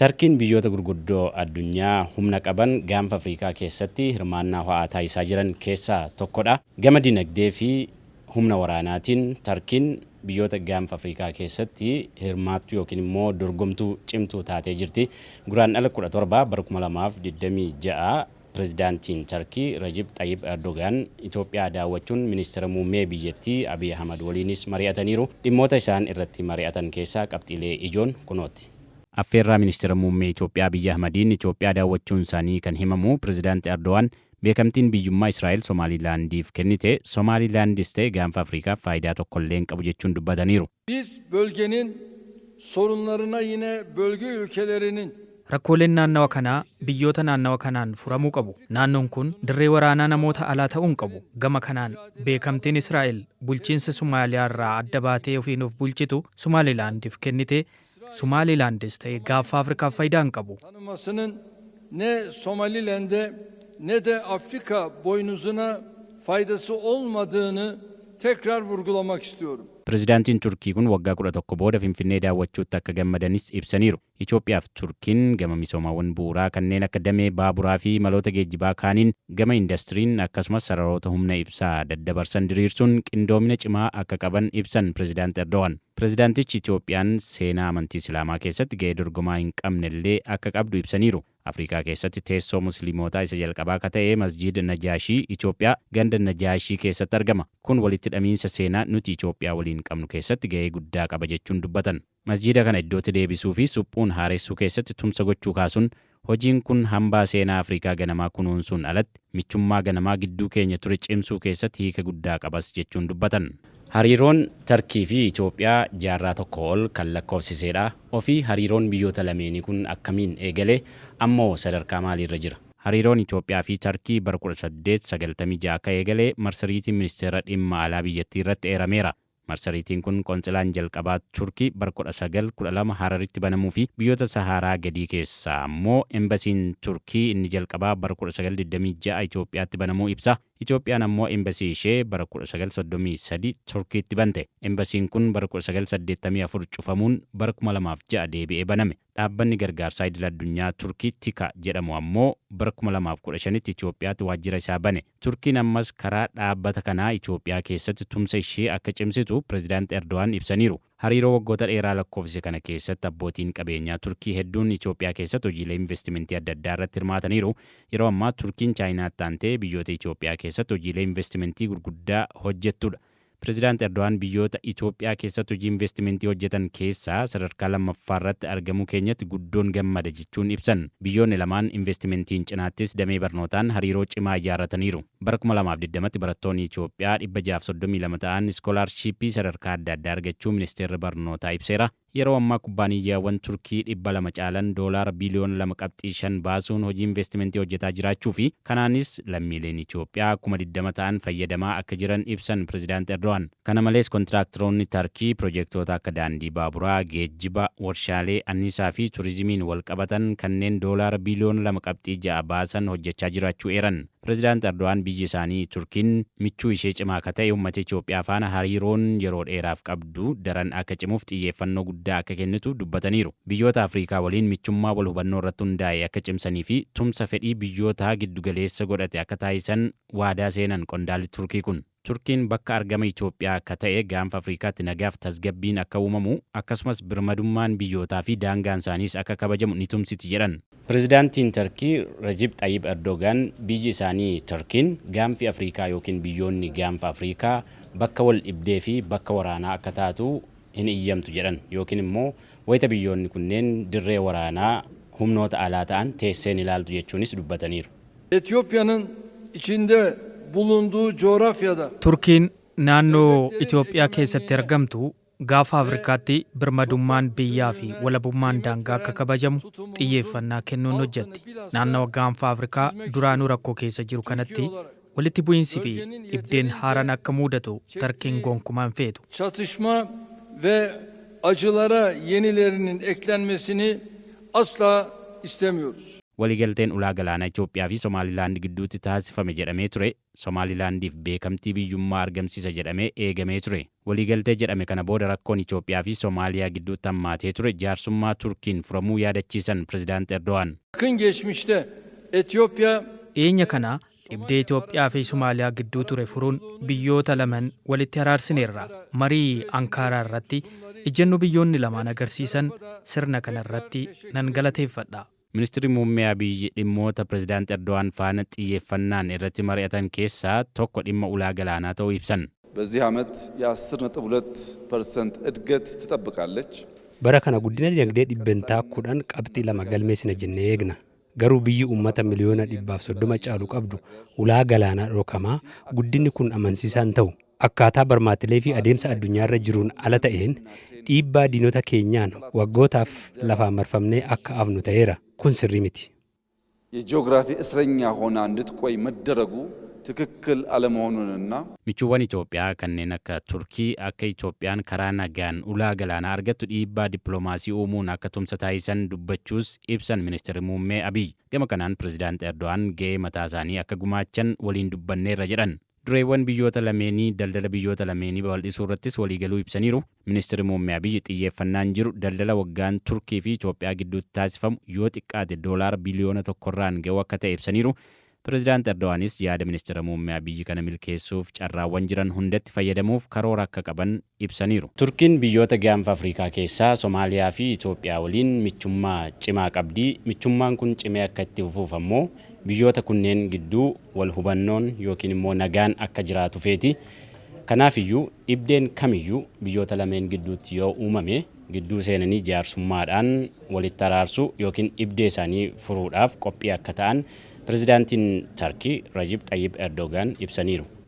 Tarkiin biyyoota gurguddoo addunyaa humna qaban gaanfa Afrikaa keessatti hirmaannaa ho'aa taasisaa jiran keessaa tokkodha. Gama dinagdee fi humna waraanaatiin Tarkiin biyyoota gaanfa Afrikaa keessatti hirmaattuu yookiin immoo dorgomtuu cimtuu taatee jirti. Guraandhala 17 bara 2026 Pirezidaantiin Tarkii Rajib Xayyib Erdogaan Itoophiyaa daawwachuun ministeera muummee biyyattii Abiy Ahmad waliinis mari'ataniiru. Dhimmoota isaan irratti mari'atan keessaa qabxiilee ijoon kunooti. Affeerraa ministeera muummee Itoophiyaa Abiy Ahmadiin Itoophiyaa daawwachuun isaanii kan himamu Pirezidaanti Erdogaan beekamtiin biyyummaa Israa'el Somaalilaandiif kennite Somaalilaandis ta'e gaanfa Afrikaaf faayidaa tokkollee hin qabu jechuun dubbataniiru. Biz bölgenin sorunlarına yine bölge ülkelerinin Rakkooleen naannawa kanaa biyyoota naannawa kanaan furamuu qabu. Naannoon kun dirree waraanaa namoota alaa ta'uu hin qabu. Gama kanaan beekamtiin Israa'el bulchiinsa Somaaliyaa irraa adda baatee ofiin of bulchitu Somaalilaandiif kennite Somaalilaandis ta'e gaanfa Afrikaaf faayidaa hin qabu. Tanımasının ne Somaliland'e ne de Afrika boynuzuna faydası olmadığını tekrar vurgulamak istiyorum. Pirezidaantiin Turkii kun waggaa 11 booda Finfinnee daawwachuutti akka gammadanis ibsaniiru. Itoophiyaaf Turkiin gama misoomaawwan bu'uuraa kanneen akka damee baaburaa fi maloota geejjibaa kaaniin gama indastiriin akkasumas sararoota humna ibsaa daddabarsan diriirsuun qindoomina cimaa akka qaban ibsan Pirezidaanti Erdogan. Pirezidaantichi Itoophiyaan seenaa amantii Islaamaa keessatti ga'ee dorgomaa hin qabnellee akka qabdu ibsaniiru. Afrikaa keessatti teessoo Musliimotaa isa jalqabaa akka ta'e Masjiid Najaashii Itoophiyaa ganda Najaashii keessatti argama. Kun walitti hidhamiinsa seenaa nuti Itoophiyaa waliin qabnu keessatti ga'ee guddaa qaba jechuun dubbatan. Masjiida kana iddootti deebisuu fi suphuun haaressuu keessatti tumsa gochuu kaasuun hojiin kun hambaa seenaa Afrikaa ganamaa kunuunsuun alatti michummaa ganamaa gidduu keenya ture cimsuu keessatti hiika guddaa qabas jechuun dubbatan. Hariiroon Tarkii fi Itoophiyaa jaarraa tokko ol kan lakkoofsiseedha. Ofii hariiroon biyyoota lameenii kun akkamiin eegale ammoo sadarkaa maaliirra jira? Hariiroon Itoophiyaa fi Tarkii bara 1896 akka eegale marsariitiin ministeera dhimma alaa biyyattii irratti eerameera. Marsariitiin kun qontsilaan jalqabaa Turkii bara 1912 Hararitti banamuu fi biyyoota Saharaa gadii keessaa ammoo embasiin Turkii inni jalqabaa bara 1926 Itoophiyaatti banamuu ibsa. Itoophiyaan ammoo embasii ishee bara 1933 Turkiitti bante. Embasiin kun bara 1984 cufamuun bara 2006 deebi'ee baname. Dhaabbanni gargaarsaa idil addunyaa Turkii Tika jedhamu ammoo bara 2015tti Itoophiyaatti waajjira isaa bane. Turkiin ammas karaa dhaabbata kanaa Itoophiyaa keessatti tumsa ishee akka cimsitu Pirezidaanti Erdogan ibsaniiru. Hariiroo waggoota dheeraa lakkoofsise kana keessatti abbootiin qabeenyaa Turkii hedduun Itoophiyaa keessatti hojiilee investimentii adda addaa irratti hirmaataniiru. Yeroo ammaa Turkiin Chaayinaatti aantee biyyoota Itoophiyaa keessatti hojiilee investimentii gurguddaa hojjettudha. Pirezidaanti Erdogan biyyoota Itoophiyaa keessatti hojii investimentii hojjetan keessaa sadarkaa lammaffaa irratti argamuu keenyatti guddoon gammada jechuun ibsan. Biyyoonni lamaan investimentiin cinaattis damee barnootaan hariiroo cimaa ijaarrataniiru. Bara 2020tti barattoonni Itoophiyaa 632 ta'an iskoolaarshiippii sadarkaa adda addaa argachuu ministeerri barnootaa ibseera. Yeroo ammaa kubbaaniyyaawwan Turkii 200 caalan doolaara biiliyoona 2.5 baasuun hojii investimentii hojjetaa jiraachuu fi kanaanis lammiileen Itoophiyaa 20,000 ta'an fayyadamaa akka jiran ibsan Pirezidaanti Erdogan. Kana malees kontiraaktaroonni Tarkii pirojektoota akka daandii baaburaa, geejjiba, warshaalee anniisaa fi turizimiin wal qabatan kanneen doolaara biiliyoona 2.6 baasan hojjechaa jiraachuu eeran. Pirezidaanti Erdogan biyyi isaanii Turkiin michuu ishee cimaa akka ta'e uummata Itoophiyaa faana hariiroon yeroo dheeraaf qabdu daran akka cimuuf xiyyeeffannoo guddaa akka kennitu dubbataniiru. Biyyoota Afrikaa waliin michummaa wal hubannoo irratti hundaa'e akka cimsanii fi tumsa fedhii biyyootaa giddugaleessa godhate akka taasisan waadaa seenan qondaalli Turkii kun. Turkiin bakka argama Itoophiyaa akka ta'e gaanfa Afrikaatti nagaaf tasgabbiin akka uumamu akkasumas birmadummaan biyyootaa fi daangaan isaaniis akka kabajamu ni tumsiti jedhan. Pirezidaantiin Tarkii Rajib Xayyib Erdogan biyyi isaanii Turkiin gaanfi Afrikaa yookiin biyyoonni gaanfa Afrikaa bakka wal dhibdee fi bakka waraanaa akka taatu hin iyyamtu jedhan yookiin immoo wayita biyyoonni kunneen dirree waraanaa humnoota alaa ta'an teesseen ilaaltu jechuunis dubbataniiru. Etiyopya'nın içinde bulunduğu coğrafyada Turkiin naannoo Itoophiyaa keessatti argamtu gaafa Afrikaatti birmadummaan biyyaa fi walabummaan daangaa akka kabajamu xiyyeeffannaa kennuun hojjetti. Naannawa gaanfa Afrikaa duraanuu rakkoo keessa jiru kanatti walitti bu'iinsi fi dhibdeen haaraan akka mudatu Tarkiin gonkumaa hin feetu. Çatışma ve acılara yenilerinin eklenmesini asla istemiyoruz. Waliigalteen ulaa galaanaa Itoophiyaa fi Somaalilaand gidduutti taasifame jedhamee ture Somaalilaandiif beekamtii biyyummaa argamsiisa jedhamee eegamee ture. Waliigaltee jedhame kana booda rakkoon Itoophiyaa fi Somaaliyaa gidduutti hammaatee ture jaarsummaa Turkiin furamuu yaadachiisan Pireezidaant Erdoğan. Yakın geçmişte Etiyopya Dhiyeenya kana dhibdee Itoophiyaa fi Somaaliyaa gidduu ture furuun biyyoota lamaan walitti araarsineerra. Marii Ankaaraa irratti ejjennoo biyyoonni lamaan agarsiisan sirna kana irratti nan galateeffadha. Ministirri Muummee Abiyyi dhimmoota Pireezidaant Erdoğan faana xiyyeeffannaan irratti mari'atan keessaa tokko dhimma ulaa galaanaa ta'uu ibsan. በዚህ ዓመት የ10.2% እድገት ትጠብቃለች። Bara kana guddina dinagdee 10.2% galmeessina jennee eegna. Garuu biyyi uummata miliyoona 130 caalu qabdu ulaa galaanaa dhorkamaa guddinni kun amansiisaa hin ta'u. Akkaataa barmaatilee fi adeemsa addunyaarra jiruun ala ta'een dhiibbaa diinota keenyaan waggootaaf lafaan marfamnee akka hafnu ta'eera. Kun sirrii miti. የጂኦግራፊ እስረኛ ሆና እንድትቆይ መደረጉ ትክክል አለመሆኑንና Michuuwwan Itoophiyaa kanneen akka Turkii akka Itoophiyaan karaa nagaan ulaa galaanaa argattu dhiibbaa dippiloomaasii uumuun akka tumsa taasisan dubbachuus ibsan Ministeerri Muummee Abiy. Gama kanaan Pireezidaant Erdoğan ga'ee mataa isaanii akka gumaachan waliin dubbanneerra jedhan. Dureewwan biyyoota lameenii daldala biyyoota lameenii babal'isuu irrattis waliigaluu ibsaniiru. Ministeerri Muummee Abiy xiyyeeffannaan jiru daldala waggaan Turkii fi Itoophiyaa gidduutti taasifamu yoo xiqqaate doolaara biliyoona 1rraan ga'u akka ta'e ibsaniiru. Pireezidaant Erdoğanis yaada Ministeera Muummee Abiyyi kana milkeessuuf carraawwan jiran hundatti fayyadamuuf karoora akka qaban ibsaniiru. Turkiin biyyoota gaanfa Afrikaa keessaa Somaaliyaa fi Itoophiyaa waliin michummaa cimaa qabdi. Michummaan kun cimee akka itti fufuuf ammoo biyyoota kunneen gidduu wal hubannoon yookiin immoo nagaan akka jiraatu feeti. Kanaafiyyuu dhibdeen kamiyyuu biyyoota lameen gidduutti yoo uumame gidduu seenanii jaarsummaadhaan walitti araarsuu yookiin dhibdee isaanii furuudhaaf qophii akka ta'an Pireezidaantiin Tarkii Rajib Xayyib Erdogan ibsaniiru.